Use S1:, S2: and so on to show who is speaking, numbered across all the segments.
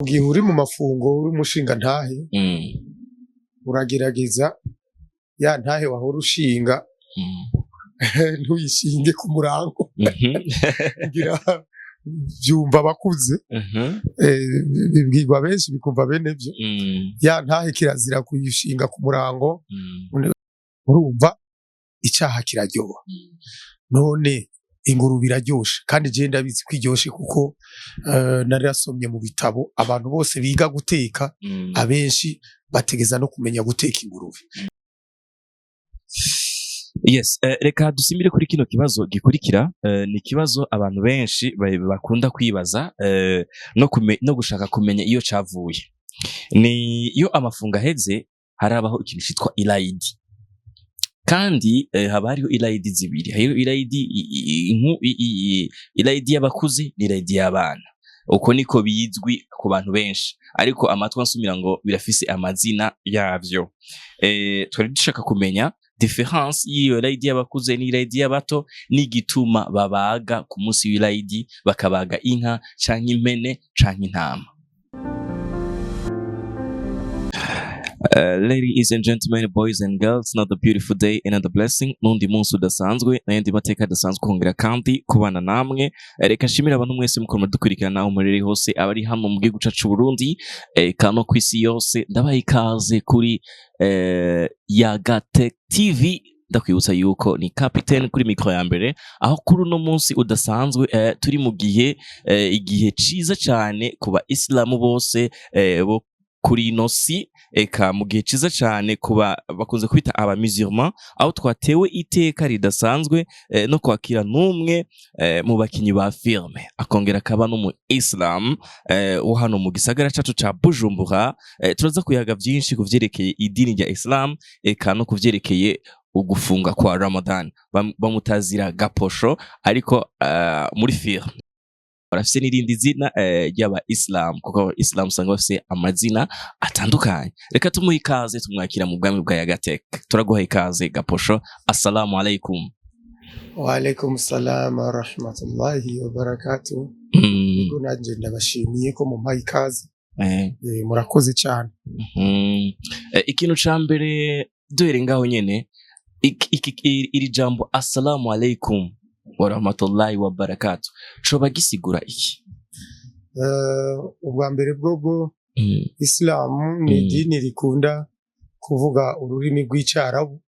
S1: Mugihe uri mu mafungo uri umushingantahe, uragerageza ya ntahe wahora ushinga ntuyishinge ku murango, kugira vyumva abakuze, bibwirwa benshi bikumva bene vyo. Ya ntahe kirazira kuyishinga ku murango. Urumva icaha kiraryoha, none ingurube iraryoshe, kandi jewe ndabizi ko iryoshe kuko narasomye mu bitabo, abantu bose biga guteka, abenshi bategeza no kumenya guteka ingurube.
S2: Yes, reka dusimbire kuri kino kibazo gikurikira. Ni ikibazo abantu benshi bakunda kwibaza no gushaka kumenya iyo cavuye. Ni iyo amafungo aheze, harabaho ikintu citwa irayidi, kandi haba hariho irayidi zibiri. Hariho irayidi irayidi y'abakuze n'irayidi y'abana. Uko niko bizwi ku bantu benshi, ariko amatwi ansumira ngo birafise amazina yavyo. Twari dushaka kumenya différence y'iyo rayidi y'abakuze n'irayidi y'abato, n'igituma babaga ku munsi w'irayidi, bakabaga inka canke impene canke intama. Ladies and gentlemen, boys and girls, another beautiful day, another blessing. N'undi munsi udasanzwe, n'ayandi mateka adasanzwe kongera kandi kubana namwe. Reka nshimire abantu mwese muko mudukurikirana aho muriri hose, abari hano mu gihugu cacu Burundi, kano kw'isi yose. Ndabaha ikaze kuri Yagatech TV. Ndakwibutsa yuko ni Capitaine kuri micro ya mbere, aho kuri uno munsi udasanzwe turi mu gihe igihe ciza cane ku ba Islamu bose bo kuri ino si, eka mu gihe ciza cane kuba bakunze kwita aba musulman, aho twatewe iteka ridasanzwe no kwakira n'umwe mu bakinyi ba filme, akongera akaba n'umu Islam wo hano mu gisagara cacu ca Bujumbura. Turaza kuyaga vyinshi ku vyerekeye idini rya Islam, eka no ku vyerekeye ugufunga kwa Ramadan. Bamutazira Gaposho, ariko muri film barafise n'irindi zina ry'aba Islam, kuko aba Islam usanga bafise amazina atandukanye. Reka tumuhe ikaze, tumwakira mu bwami bwa Yagatech. Turaguha ikaze, Gaposho. Assalamu alaikum.
S1: Wa alaikum salam wa rahmatullahi wa barakatuh. Ego, nanje ndabashimiye ko mumpaye ikaze. Murakoze cyane.
S2: Ikintu ca mbere duhere ngaho nyene, iri jambo "assalamu alaikum wa rahmatullahi wa barakatuh" coba gisigura iki?
S1: Ubwa mbere bwobwo, Isilamu ni idini rikunda kuvuga ururimi rw'Icarabu,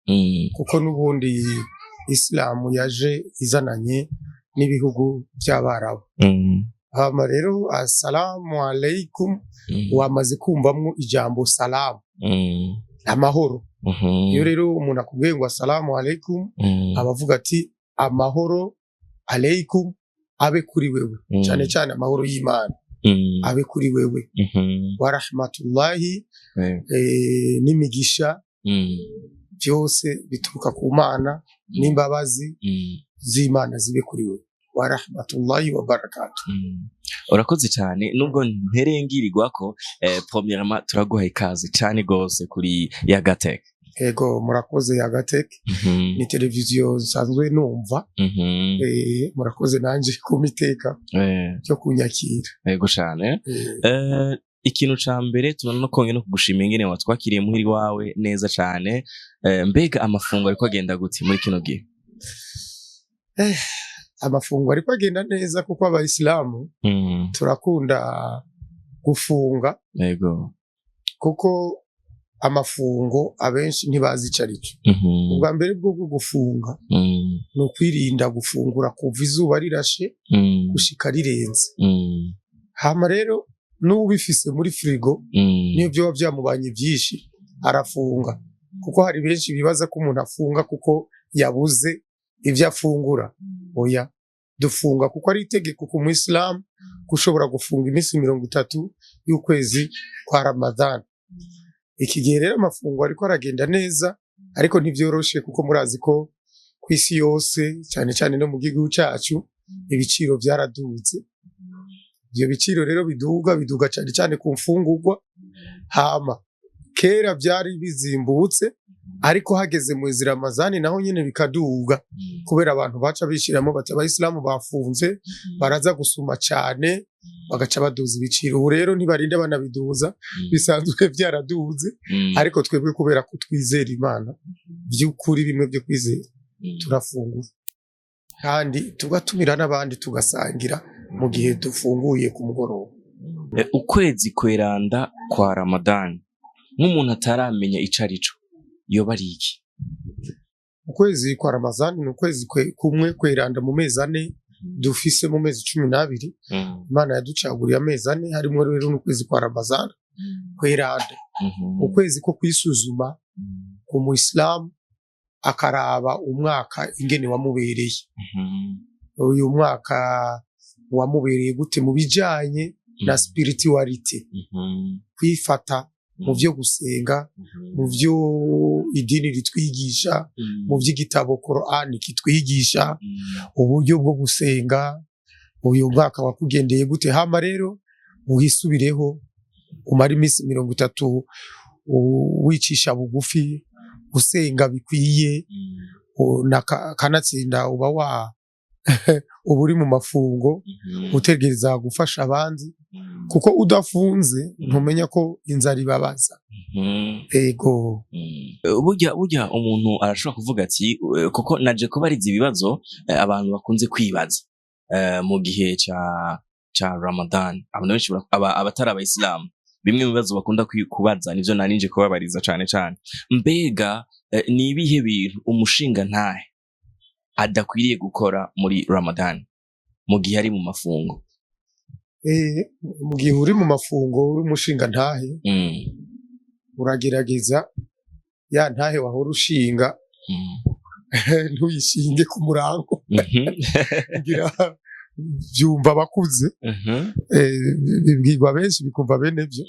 S1: kuko n'ubundi Isilamu yaje izananye n'ibihugu by'Abarabu. Hama rero "assalamu alaikum", wamaze kumvamwo ijambo "salamu", amahoro. Iyo rero umuntu akubwiye ngo "assalamu alaikum", aba avuga ati amahoro "alaikum" abe kuri wewe, cyane cyane amahoro y'Imana abe kuri wewe, wa rahmatullahi, n'imigisha, byose bituruka ku Mana, n'imbabazi z'Imana zibe kuri wewe, wa rahmatullahi wa barakatuh.
S2: Urakoze cyane. Nubwo nterengirirwa ko, premièrement turaguha ikaze cyane gose kuri Yagatech.
S1: Ego, murakoze. Yagatech ni televiziyo nsanzwe numva. Murakoze nanje kumpa iteka ryo kunyakira.
S2: Yego cyane. Ikintu ca mbere tubona no kongera no kugushima ingene watwakiriye muhiri wawe neza cane. Mbega amafungo ariko agenda gute muri kino gihe?
S1: Amafungo ariko agenda neza, kuko Abayisilamu turakunda gufunga, kuko amafungo abenshi ntibazi ico arico. Ubwa mbere bwo gufunga ni ukwirinda gufungura kuva izuba rirashe gushika rirenze. Hama rero n'ubifise muri frigo, niyo vyoba vyamubanye vyinshi, arafunga, kuko hari benshi bibaza ko umuntu afunga kuko yabuze ivyo afungura. Oya, dufunga kuko ari itegeko ku Muisilamu gushobora gufunga iminsi 30 y'ukwezi kwa Ramadhan. Iki gihe rero amafungo ariko aragenda neza, ariko ntivyoroshe, kuko murazi ko kw'isi yose, cyane cyane no mu gihugu cacu, ibiciro vyaraduze. Ivyo biciro rero biduga, biduga cyane cyane ku mfungurwa. Hama kera vyari bizimbutse. Ariko hageze mwezi Ramazani naho nyene bikaduga, kubera abantu baca bishiramo bati abayisilamu bafunze, baraza gusuma cane, bagaca baduza ibiciro. Ubu rero ntibarinda banabiduza, bisanzwe byaraduze. Ariko twebwe kubera ko twizera Imana by'ukuri, bimwe byo kwizera, turafungura kandi tugatumira n'abandi, tugasangira mu gihe dufunguye ku mugoroba.
S2: Ukwezi kweranda kwa Ramadani, nk'umuntu ataramenya ico arico, yoba ari iki?
S1: Ukwezi kwa Ramazani ni ukwezi kumwe kweranda mu mezi 4 dufise, mu mezi 12. Imana yaducaguriye amezi 4, harimo rero n'ukwezi kwa Ramazani kweranda, ukwezi ko kwisuzuma ku Muislamu, akaraba umwaka ingene wamubereye. Uyu mwaka wamubereye gute mu bijanye na spirituality, kwifata mu vyo gusenga, mu vyo idini ritwigisha, mu vy'igitabo Qur'an kitwigisha, uburyo bwo gusenga. Uyu mwaka wakugendeye gute? Hama rero wisubireho, umara iminsi 30 wicisha bugufi, usenga bikwiye, kanatsinda uba wa uba uri mu mafungo, utegereza gufasha abandi, kuko udafunze ntumenya ko inzara ibabaza. Ego.
S2: Burya umuntu arashobora kuvuga ati kuko naje kubariza ibibazo abantu bakunze kwibaza mu gihe ca Ramadan. Abantu benshi abatari abayisilamu, bimwe mu bibazo bakunda kubaza nivyo narinje kubabariza cane cane. Mbega ni ibihe bintu umushinga ntahe adakwiriye gukora muri Ramadan mu gihe ari mu mafungo?
S1: Mu gihe uri mu mafungo uri umushinga ntahe, uragerageza ya ntahe wahora ushinga ntuyishinge ku murango, kugira byumva abakuze, bibwirwa benshi bikumva bene byo.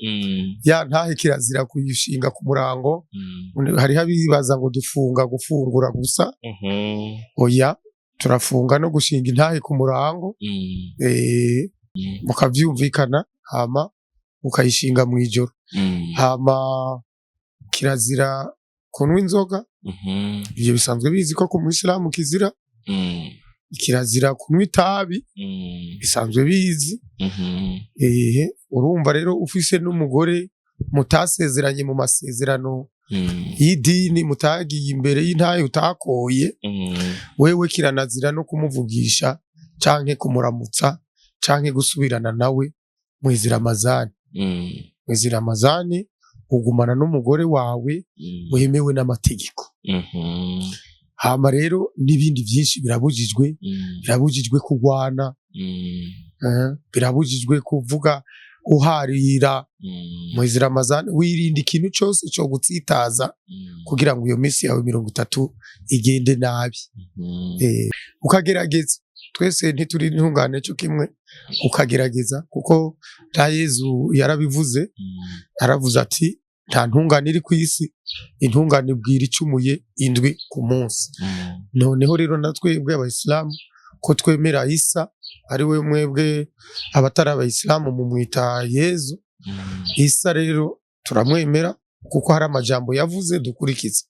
S1: Ya ntahe kirazira kuyishinga ku murango. Hariho abibaza ngo dufunga gufungura gusa. Oya, turafunga no gushinga intahe ku murango. Mukavyumvikana, hama ukayishinga mw'ijoro. Hama kirazira kunywa inzoga. Ivyo bisanzwe bizi ko ku Muyisilamu kizira. Kirazira kunywa itabi. Bisanzwe bizi. Ehe, urumva rero ufise n'umugore mutasezeranye mu masezerano y'idini, mutagiye imbere y'intahe, utakoye, wewe kiranazira no kumuvugisha canke kumuramutsa canke gusubirana nawe mwezi Ramazani. Mwezi Ramazani ugumana n'umugore wawe wemewe n'amategeko. Hama rero n'ibindi vyinshi birabujijwe. Birabujijwe kurwana, birabujijwe kuvuga uharira. Mwezi Ramazani wirinda ikintu cose co gutsitaza kugira ngo iyo minsi yawe 30 igende nabi. Ukagerageza, twese ntituri intungane co kimwe, ukagerageza, kuko na Yezu yarabivuze. Yaravuze ati nta ntungane iri kw'isi, intungane ibwira icumuye 7 ku munsi. Noneho rero na twebwe abayisilamu ko twemera Isa, ari we mwebwe abatari abayisilamu mumwita Yezu. Isa rero turamwemera kuko hari amajambo yavuze dukurikiza.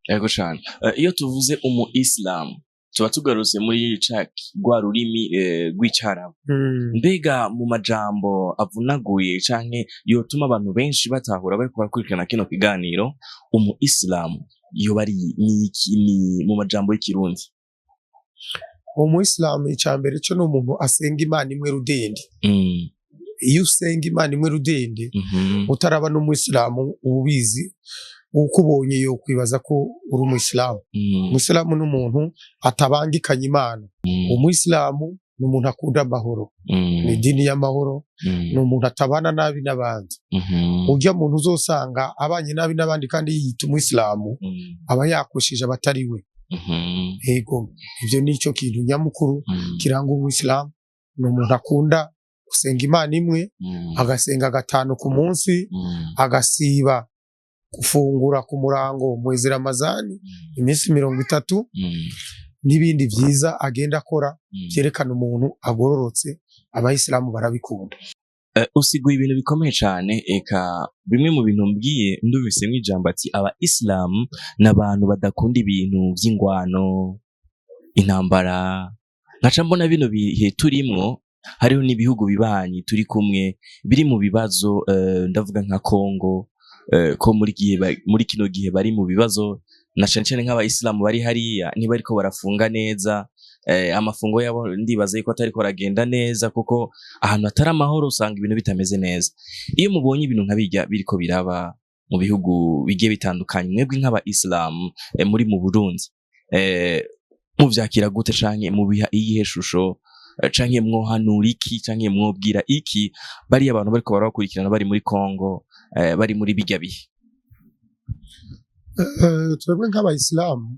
S2: Yego cane. Iyo tuvuze umu Islam tuba tugarutse muri ca rwa rurimi rw'icarabu. Mbega mu majambo avunaguye canke yotuma abantu benshi batahura bariko barakurikirana kino kiganiro, umu Islam yoba ari ni iki ni mu majambo y'ikirundi?
S1: Umuyisilamu ica mbere co ni umuntu asenga Imana imwe rudende. Iyo usenga Imana imwe rudende, utaraba n'umuyisilamu uba ubizi, ukubonye yokwibaza ko uri umuyisilamu. Umuyisilamu ni umuntu atabangikanya Imana. Umuyisilamu ni umuntu akunda amahoro, ni idini y'amahoro. Ni umuntu atabana nabi n'abandi. Urya muntu uzosanga abanye nabi n'abandi kandi yiyita umuyisilamu, aba yakoshije abatari we. Ego, ivyo nico kintu nyamukuru kiranga umuyisilamu: ni umuntu akunda gusenga Imana imwe, agasenga 5 ku munsi, agasiba gufungura ku murango mwezi Ramazani iminsi 30, n'ibindi vyiza agenda akora vyerekana umuntu agororotse. Abayisilamu barabikunda.
S2: Usiguye ibintu bikomeye cane. Eka bimwe mu bintu mbwiye, ndumvisemwo ijambo ati aba Islam n'abantu badakunda ibintu vy'ingwano, intambara. Nkaca mbona bino bihe turimwo, hariho n'ibihugu bibanyi turi kumwe biri mu bibazo, ndavuga nka Congo, ko muri kino gihe bari mu bibazo, na cane cane nk'abayisilamu bari hariya ntibariko barafunga neza. Amafungo yabo ndibaza yuko atariko aragenda neza, kuko ahantu hatari amahoro usanga ibintu bitameze neza. Iyo mubonye ibintu nka birya biriko biraba mu bihugu bigiye bitandukanye, mwebwe nk'abayisilamu muri mu Burundi, muvyakira gute, canke mubiha iyihe shusho, canke mwohanura iki, canke mwobwira iki bariya abantu bariko barabakurikirana bari muri Congo, bari muri birya bihe?
S1: Twebwe nk'abayisilamu,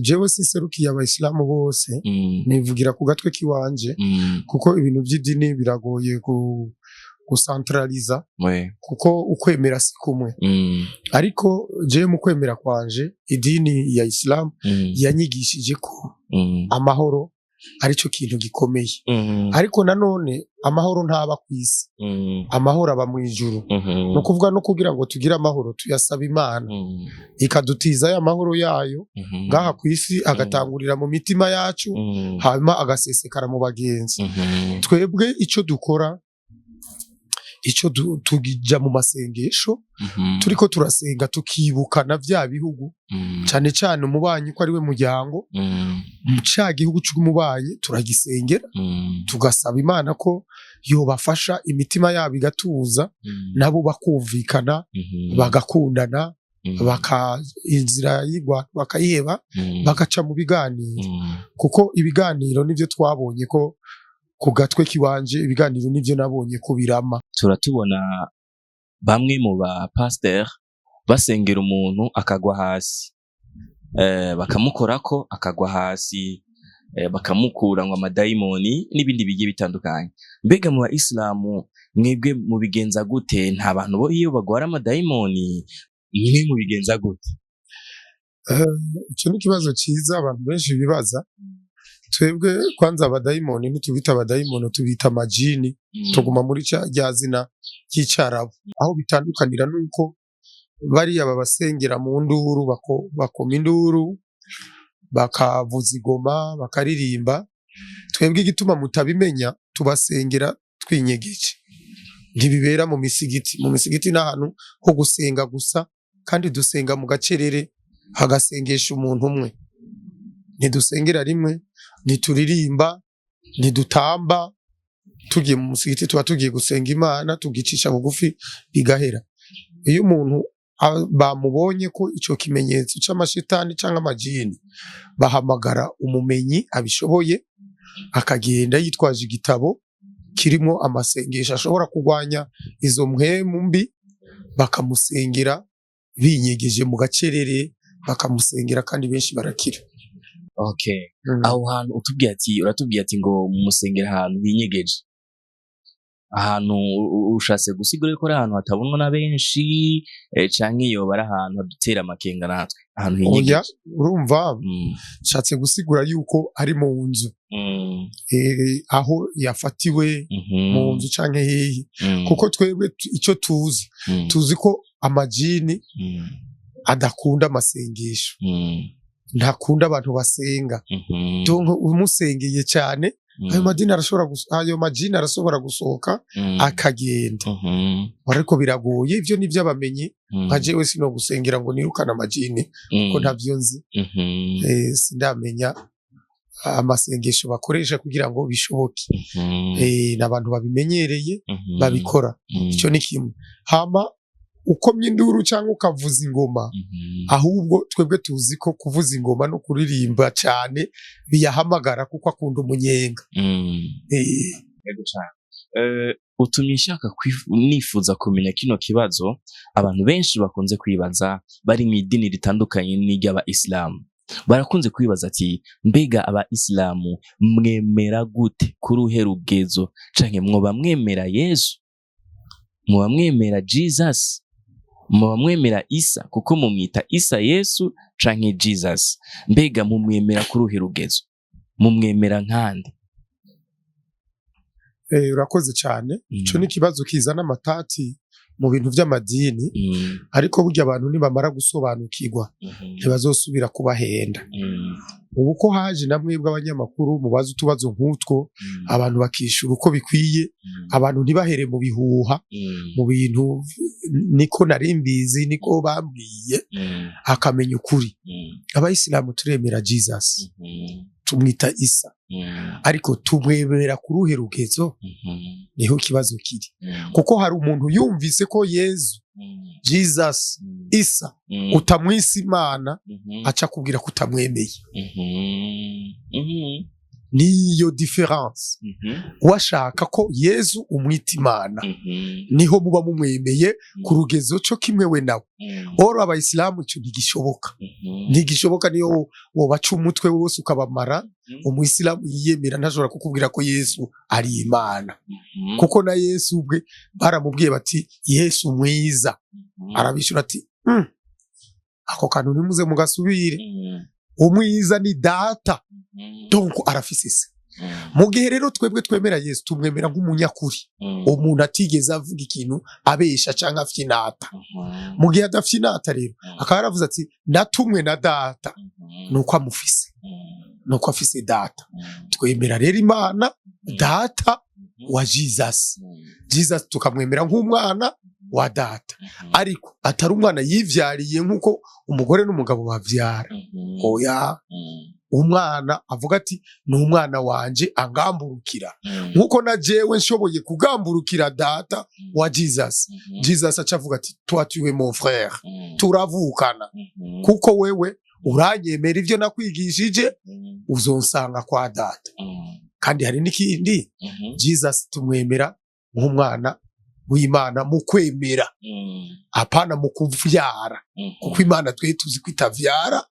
S1: jewe sinserukiye abayisilamu bose, nivugira ku gatwe kiwanje, kuko ibintu by'idini biragoye gusantraliza, kuko ukwemera si kumwe. Ariko jewe mu kwemera kwanje, idini ya Islam yanyigishije ko amahoro arico kintu gikomeye. Ariko nanone amahoro ntaba ku isi, amahoro aba mu ijuru. Ni ukuvuga no kugira ngo tugire amahoro tuyasaba Imana, ikadutiza ya mahoro yayo ngaha ku isi, agatangurira mu mitima yacu, hanyuma agasesekara mu bagenzi. Twebwe ico dukora, ico tujya mu masengesho, turiko turasenga tukibuka na vya bihugu, cane cane umubanyi ko ari we muryango. Mu ca gihugu c'umubanyi turagisengera, tugasaba Imana ko yobafasha imitima yabo igatuza, nabo bakumvikana, bagakundana, baka inzira y'igwa bakayiheba, bagaca mu biganiro, kuko ibiganiro nivyo twabonye ko ku gatwe kiwanje, ibiganiro nivyo nabonye ko birama.
S2: Turatubona bamwe mu ba pasteur basengera umuntu akagwa hasi, bakamukorako akagwa hasi, bakamukura ngo amadayimoni n'ibindi bigiye bitandukanye. Mbega mu bayisilamu mwebwe mubigenza gute? Nta bantu bo iyo bagwara amadayimoni, mwe mubigenza gute?
S1: Icyo ni ikibazo cyiza abantu benshi bibaza. Twebwe kwanza abadayimoni ntitubita abadayimoni, tubita amajini. Tuguma muri ca rya zina ry'icarabu. Aho bitandukanira nuko bariya babasengera mu nduru, bakoma induru, bakavuza igoma, bakaririmba. Twebwe igituma mutabimenya, tubasengera twinyegeje, ntibibera mu misigiti. Mu misigiti ni ahantu ho gusenga gusa, kandi dusenga mu gacerere, hagasengesha umuntu umwe. Ntidusengera rimwe, ntituririmba, ntidutamba. Tugiye mu musigiti tuba tugiye gusenga Imana, tugicisha bugufi, bigahera. Iyo umuntu bamubonye ko ico kimenyetso c'amashitani canke amajini, bahamagara umumenyi abishoboye, akagenda yitwaje igitabo kirimo amasengesho ashobora kurwanya izo mpwemu mbi, bakamusengera binyegeje mu gacerere, bakamusengera, kandi benshi barakira.
S2: Okay. Aho hantu utubwiye ati, uratubwiye ati ngo mumusengera ahantu hinyegeje, ahantu ushatse gusigura ko ari ahantu hatabonwa na benshi, canke yoba ari ahantu hadutera amakenga natwe, ahantu
S1: Oya,
S2: hinyegeje?
S1: urumva, nshatse gusigura yuko ari mu nzu, aho yafatiwe, mu nzu canke hehe, kuko twebwe ico tuzi, tuzi ko amajini adakunda amasengesho, ntakunda abantu basenga. Donc umusengeye cyane, ayo madini arashobora ayo majini arashobora gusohoka akagenda. Ariko biragoye, ivyo ni ivy'abamenyi. Nka jewe sino gusengera ngo nirukane amajini, kuko ntavyo nzi. Sindamenya amasengesho bakoresha kugira ngo bishoboke. N'abantu babimenyereye babikora. Icyo ni kimwe. Hama ukomye induru cyangwa ukavuza ingoma, ahubwo twebwe tuzi ko kuvuza ingoma no kuririmba cyane biyahamagara, kuko akunda umunyenga.
S2: Yego cane. Utumye nshaka nifuza kumenya kino kibazo abantu benshi bakunze kwibaza bari mu idini ritandukanye n'iry'aba Isilamu. Barakunze kwibaza ati mbega aba Isilamu mwemera gute, kuri uhe rugezo, canke mwoba mwemera Yesu, mwoba mwemera Jesus, mwoba mwemera Isa, kuko mumwita Isa, Yesu canke Jesus. Mbega mumwemera kuri uhe rugezo, mumwemera nkande?
S1: Urakoze cyane. Ico ni ikibazo kizana amatati mu bintu vy'amadini, ariko burya abantu nibamara gusobanukirwa ntibazosubira kubahenda. Ubu ko haje na mwebwe abanyamakuru mubaza utubazo nk'utwo, abantu bakishura uko bikwiye, abantu ntibahere mu bihuha, mu bintu niko nari mbizi, niko bambwiye, akamenya ukuri. Abayisilamu turemera Jesus, tumwita Isa, ariko tumwemera ku ruhe rugezo? Niho ikibazo kiri, kuko hari umuntu yumvise ko Yezu, Jesus, Isa, utamwisa Imana, aca akubwira ko utamwemeye. Niyo différence. Washaka ko Yezu umwita Imana, niho muba mumwemeye ku rugezo co kimwe we nawe. Or abayisilamu ico ntigishoboka, ntigishoboka. Niyo wobaca umutwe wose ukabamara, umuyisilamu yiyemera ntashobora kukubwira ko Yesu ari Imana, kuko na Yesu ubwe baramubwiye bati: "Yesu mwiza." Arabishura ati: Ako kantu ntimuze mugasubire, umwiza ni data." Donc arafise se. Mu gihe rero twebwe twemera Yesu, tumwemera nk'umunyakuri, umuntu atigeze avuga ikintu abesha canke afyinata. Mu gihe adafyinata rero, akaba yaravuze ati: "Natumwe na data," nuko amufise, nuko afise data. Twemera rero Imana data wa Jesus. Jesus tukamwemera nk'umwana wa data, ariko atari umwana yivyariye nk'uko umugore n'umugabo bavyara, oya. Umwana avuga ati: "Ni umwana wanje angamburukira," nk'uko na jewe nshoboye kugamburukira data wa Jesus. Jesus aca avuga ati: "Toi, tu es mon frère, turavukana, kuko wewe uranyemera ivyo nakwigishije, uzonsanga kwa data." Kandi hari n'ikindi: Jesus tumwemera nk'umwana w'Imana mu kwemera, apana mu kuvyara, kuko Imana twe tuzi ko itavyara,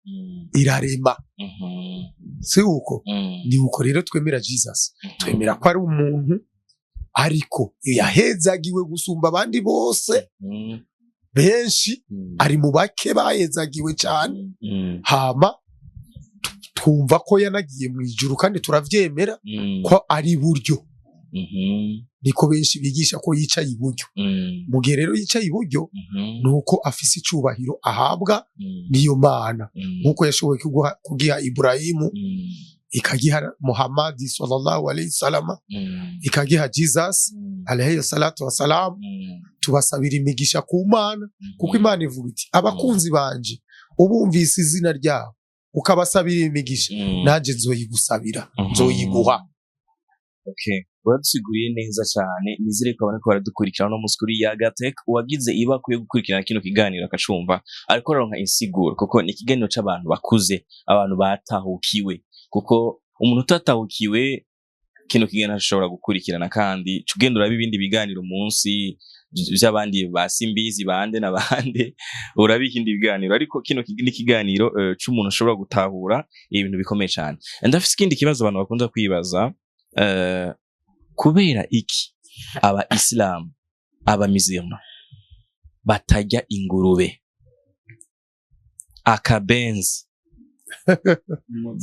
S1: irarema. Si uko? Ni uko rero twemera Jesus. Twemera ko ari umuntu, ariko yahezagiwe gusumba abandi bose. Benshi ari mu bake bahezagiwe cyane. Hama twumva ko yanagiye mu ijuru, kandi turavyemera ko ari iburyo. Niko benshi bigisha ko yicaye iburyo. Mu gihe rero yicaye iburyo, nuko afise icubahiro ahabwa n'iyo Mana, nkuko yashoboye kugiha Iburahimu, ikagiha Muhammadi sallallahu alayhi salama, ikagiha Jesus alayhi salatu wasalam. Tubasabira imigisha ku Mana, kuko Imana ivuga iti: "Abakunzi banje ubumvise izina ryabo ukabasabira imigisha, nanjye nzoyigusabira, nzoyiguha."
S2: Okay. Uradusiguriye neza cyane. Nizere ko bariko baradukurikirana no munsi kuri Yagatech. Uwagize iba akwiye gukurikirana kino kiganiro akacumva, ariko aronka insiguro, kuko ni ikiganiro c'abantu bakuze, abantu batahukiwe, kuko umuntu utatahukiwe kino kiganiro ashobora gukurikirana. Kandi ca ugenda uraba ibindi biganiro munsi vy'abandi ba Simbizi bande na bande, uraba ikindi biganiro, ariko kino ni ikiganiro c'umuntu ashobora gutahura ibintu bikomeye cyane. Ndafise ikindi kibazo abantu bakunda kwibaza: kubera iki aba isilamu, aba mizirma batarya ingurube, akabenzi?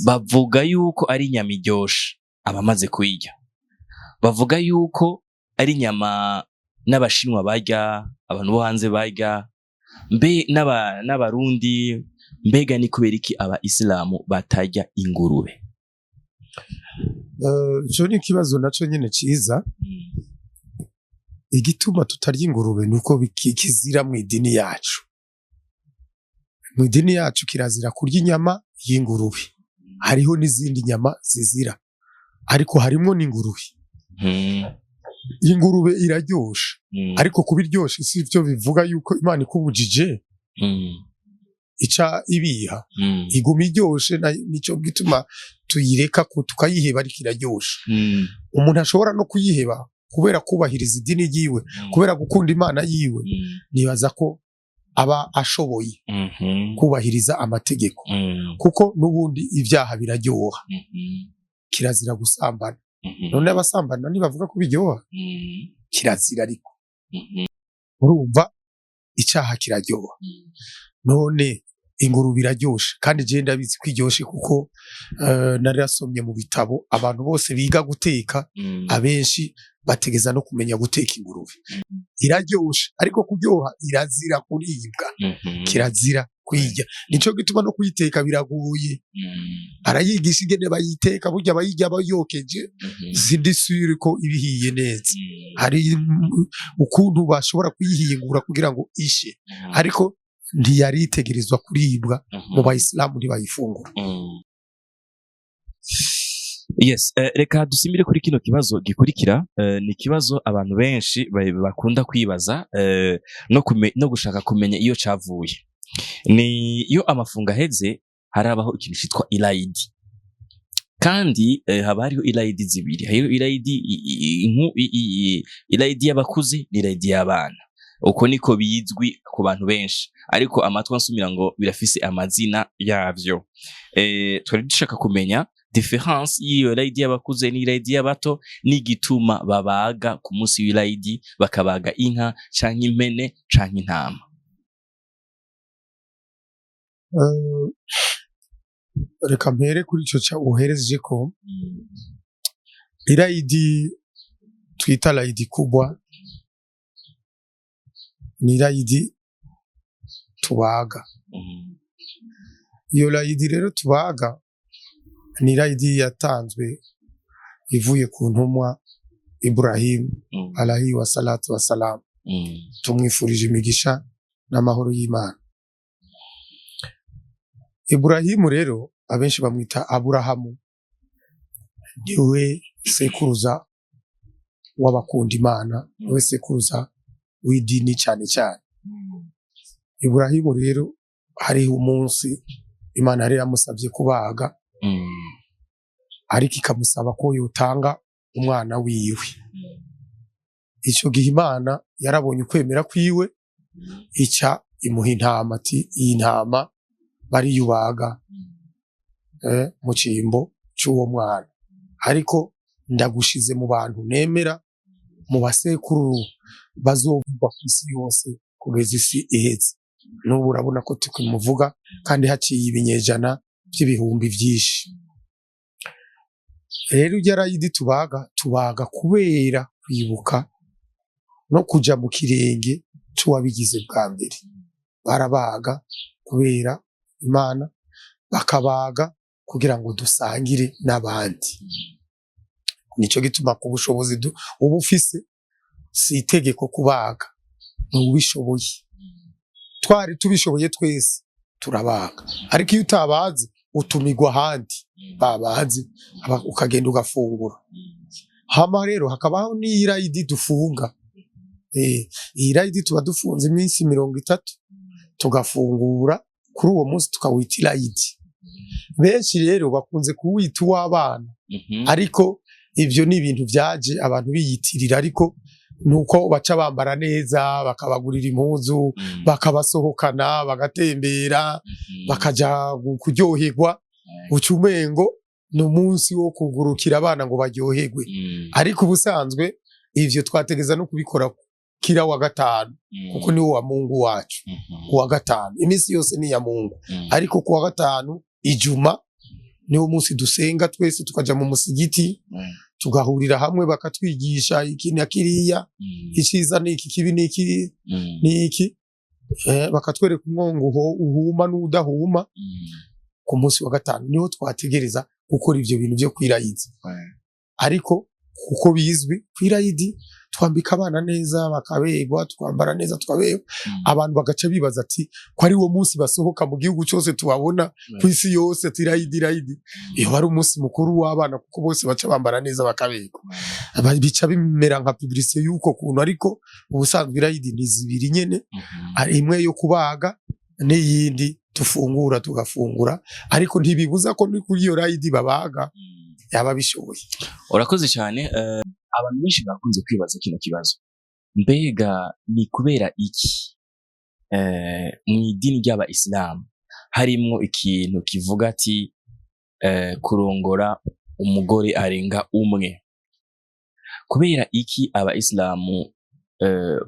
S2: Bavuga yuko ari inyama iryoshe, abamaze kuyirya bavuga yuko ari inyama n'abashinwa barya, abantu bo hanze barya, mbe n'abarundi. Mbega ni kubera iki aba isilamu batarya ingurube?
S1: Ico ni ikibazo naco nyene ciza. Igituma tutarya ingurube ni uko kizira mu idini yacu. Mu idini yacu kirazira kurya inyama y'ingurube. Hariho n'izindi nyama zizira, ariko harimwo n'ingurube. Ingurube iraryoshe, ariko kuba iryoshe si vyo bivuga yuko Imana ikubujije ica ibiha. Iguma iryoshe, nico gituma tuyireka tukayiheba, ariko iraryoshe. Umuntu ashobora no kuyiheba kubera kubahiriza idini ryiwe, kubera gukunda Imana yiwe. Nibaza ko aba ashoboye kubahiriza amategeko, kuko n'ubundi ibyaha biraryoha. Kirazira gusambana. None abasambana ntibavuga ko biryoha? Kirazira, ariko urumva icyaha kiraryoha. None ingurube iraryoshe, kandi je ndabizi ko iryoshe, kuko narasomye mu bitabo, abantu bose biga guteka abenshi Bategeza no kumenya guteka ingurube. Iraryoshe, ariko kuryoha irazira kuribwa, kirazira kuyirya. Nico gituma no kuyiteka biragoye. Arayigisha ingene bayiteka. Burya bayirya bayokeje, sindi sûre ko ibihiye neza. Hari ukuntu bashobora kuyihingura kugira ngo ishe, ariko ntiyari itegerezwa kuribwa. Mu bayisilamu ntibayifungura.
S2: Yes, reka dusimbire kuri kino kibazo gikurikira. Ni ikibazo abantu benshi bakunda kwibaza no gushaka kumenya iyo cavuye. Ni iyo amafungo aheze, harabaho ikintu citwa irayidi, kandi haba hariho irayidi zibiri. Hariho irayidi irayidi y'abakuze n'irayidi y'abana. Uko niko bizwi ku bantu benshi, ariko amatwi ansumira ngo birafise amazina yavyo. Twari dushaka kumenya différence y'iyo rayidi y'abakuze n'irayidi y'abato, n'igituma babaga ku munsi w'irayidi, bakabaga inka canke impene canke intama.
S1: Reka mpere kuri ico ca uhereje ko irayidi twita rayidi kubwa ni irayidi tubaga. Iyo rayidi rero tubaga ni irayidi yatanzwe ivuye ku ntumwa Ibrahim alayhi wa salatu wassalam. Tumwifurije imigisha n'amahoro y'Imana. Ibrahimu rero abenshi bamwita Aburahamu, niwe sekuruza w'abakunda Imana, niwe sekuruza w'idini cyane cyane. Ibrahimu rero hariho umunsi Imana yari yamusabye kubaga, ariko ikamusaba ko yotanga umwana wiwe. Ico gihe Imana yarabonye ukwemera kwiwe, ica imuha intama, ati iyi ntama bariyubaga mu cimbo c'uwo mwana, ariko ndagushize mu bantu nemera, mu basekuru bazovugwa kw'isi yose kugeza isi iheze. N'ubu urabona ko tukimuvuga kandi haciye ibinyejana vy'ibihumbi vyinshi. Rero irya rayidi tubaga, tubaga kubera kwibuka no kuja mu kirenge c'uwabigize bwa mbere. Barabaga kubera Imana, bakabaga kugira ngo dusangire n'abandi. Nico gituma ku bushobozi uba ufise, si itegeko kubaga, n'uwubishoboye. Twari tubishoboye twese turabaga, ariko iyo utabazi utumirwa ahandi babazi, ukagenda ugafungura. Hama rero hakabaho n'irayidi dufunga. Iyi rayidi tuba dufunze iminsi 30, tugafungura kuri uwo munsi, tukawita irayidi. Benshi rero bakunze kuwita uw'abana, ariko ivyo ni ibintu vyaje abantu biyitirira, ariko nuko baca bambara neza, bakabagurira impuzu, bakabasohokana, bagatembera, bakaja kuryoherwa, uca umengo ni umunsi wo kugurukira abana ngo baryoherwe. Ariko ubusanzwe ivyo twategeza no kubikora kila wa gatanu, kuko niwo wa Mungu wacu. Kuwa gatanu, iminsi yose ni iya Mungu, ariko kuwa gatanu ijuma niwo munsi dusenga twese, tukaja mu musigiti, tugahurira hamwe, bakatwigisha iki na kiriya, iciza niki, kibi niki niki, bakatwereka umwongo uhuma n'udahuma. Ku munsi wa gatanu niho twategereza gukora ivyo bintu vyo kwirayidi. Ariko kuko bizwi, kwirayidi twambika abana neza bakaberwa, twambara neza tukaberwa. Abantu bagaca bibaza ati ko ari wo munsi basohoka mu gihugu cyose, tubabona ku isi yose, ati irayidi, irayidi. Iyo ari umunsi mukuru w'abana, kuko bose baca bambara neza bakaberwa. Bica bimera nka publicité y'uko kuntu. Ariko ubusanzwe irayidi ni zibiri nyene, hari imwe yo kubaga n'iyindi tufungura, tugafungura, ariko ntibibuza ko ni kuri iyo rayidi babaga yaba bishoboye.
S2: Urakoze cyane. Abantu benshi bakunze kwibaza kino kibazo: mbega ni kubera iki mu idini ry'abayisilamu harimwo ikintu kivuga ati kurongora umugore arenga umwe? Kubera iki abayisilamu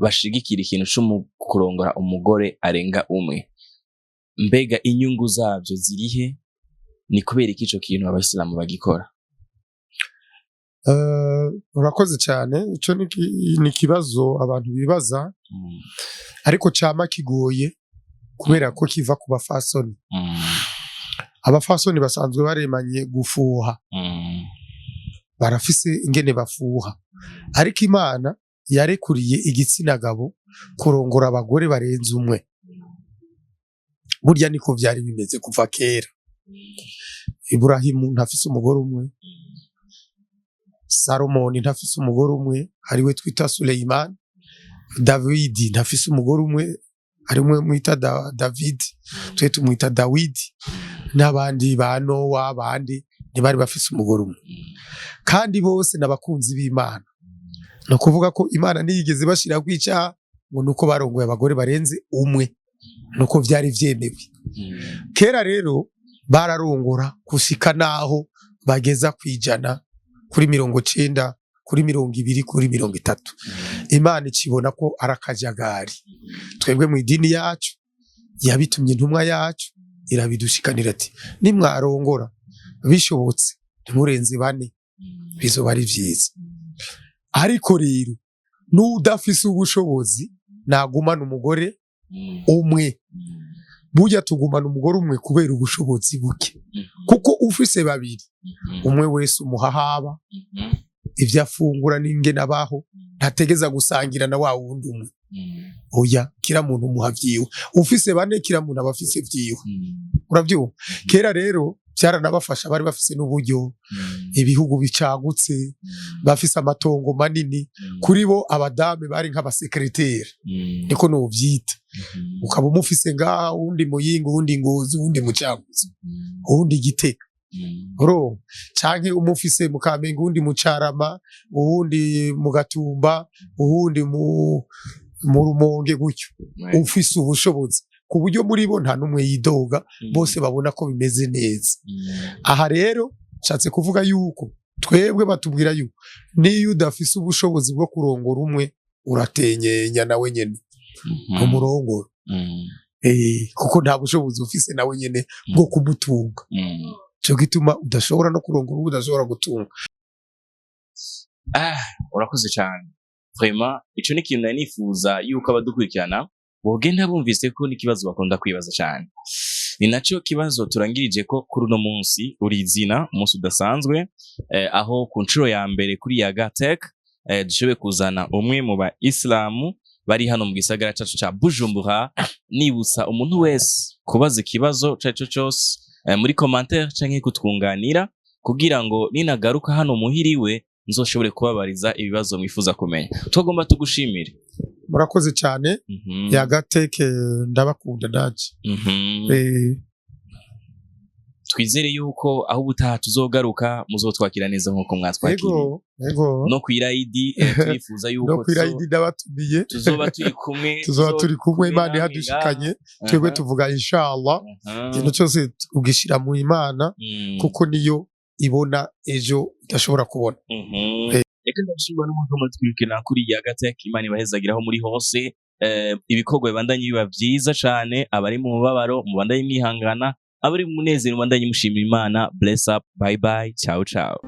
S2: bashigikira ikintu co mu kurongora umugore arenga umwe? Mbega inyungu zavyo zirihe? Ni kubera iki ico kintu abayisilamu bagikora?
S1: Urakoze cyane. Ico ni ikibazo abantu bibaza, ariko cama kigoye kubera ko kiva ku bafasoni. Abafasoni basanzwe baremanye gufuha, barafise ingene bafuha, ariko Imana yarekuriye igitsina gabo kurongora abagore barenze umwe. Burya niko vyari bimeze kuva kera. Iburahimu ntafise umugore umwe, Salomoni ntafise umugore umwe ariwe twita Suleiman, Davidi ntafise umugore umwe arimwe mwita David, twe tumwita Dawidi, n'abandi ba Nowa, abandi ntibari bafise umugore umwe, kandi bose n'abakunzi b'Imana. No kuvuga ko Imana ntiyigeze bashira kwicaha ngo nuko barongoye abagore barenze umwe, nuko vyari vyemewe. Kera rero bararongora gushika naho bageza kwijana, kuri 90, kuri 20, kuri 30. Imana ikibona ko ari akajagari. Twebwe mu idini yacu yabitumye intumwa yacu irabidushikanira ati nimwarongora bishobotse ntimurenze 4, bizoba ari vyiza. Ariko rero n'udafise ubushobozi nagumana umugore umwe. Burya tugumana umugore umwe kubera ubushobozi buke, kuko ufise 2 umwe wese umuhahaba ivyo afungura n'ingene abaho, ntategeza gusangira na wa wundi umwe. Oya, kila muntu umuha vyiwe. Ufise 4 kila muntu aba afise vyiwe. Uravyumva? Kera rero byaranabafasha, bari bafise n'uburyo, ibihugu bicagutse, bafise amatongo manini. Kuri bo abadame bari nk'abasekreteri, niko novyita. Ukaba umufise ngaha, uwundi Muyinga, uwundi Ngozi, uwundi Mucaguzi, uwundi Gitega, uro canke umufise mu Kamenge, uwundi mu Carama, uwundi mu Gatumba, uwundi mu Rumonge, gutyo. Ufise ubushobozi ku buryo muri bo nta n'umwe yidoga, bose babona ko bimeze neza. Aha rero nshatse kuvuga yuko twebwe batubwira yuko niyo udafise ubushobozi bwo kurongora umwe, uratenyenya nawe nyene umurongora, kuko nta bushobozi ufise nawe nyene bwo kumutunga. Cyo gituma udashobora no kurongora uwo udashobora gutunga.
S2: Urakoze cyane vraiment. Ico ni ikintu nari nifuza yuko abadukurikirana bogenda bumvise ko n'ikibazo bakunda kwibaza cyane. Ni naco kibazo turangirije ko kuri uno munsi uri izina, umunsi udasanzwe, aho ku nshuro ya mbere kuri Yaga Tech dushoboye kuzana umwe mu ba Islamu bari hano mu gisagara cacu ca Bujumbura. Nibutsa umuntu wese kubaza ikibazo carico cose muri commentaire canke kutwunganira, kugira ngo ninagaruka hano muhiriwe nzoshobore kubabariza ibibazo mwifuza kumenya. Twagomba tugushimire.
S1: Murakoze cyane. Yaga Tech, ndabakunda naje.
S2: Twizere yuko aho ubutaha tuzogaruka muzotwakira neza nkuko mwatwakiriye.
S1: Ego, ego.
S2: No kwirayidi turifuza yuko
S1: no kwirayidi ndabatumiye.
S2: Tuzoba turi kumwe.
S1: Tuzoba turi kumwe, Imana
S2: namwe
S1: ihadushikanye.
S2: ngaha.
S1: Twebwe tuvuga inshallah. Ikintu cyose ugishira mu Imana, kuko niyo ibona ejo udashobora kubona.
S2: Reka ndashimira n'umuntu muratwirukana kuri Yaga Tech. Imana ibahezagira aho muri hose. Ibikorwa bibandanye biba vyiza cane. Abari mu mubabaro mubandanye mwihangana, abari mu munezero mubandanye mushimira Imana. Bless up, bye bye, ciao ciao.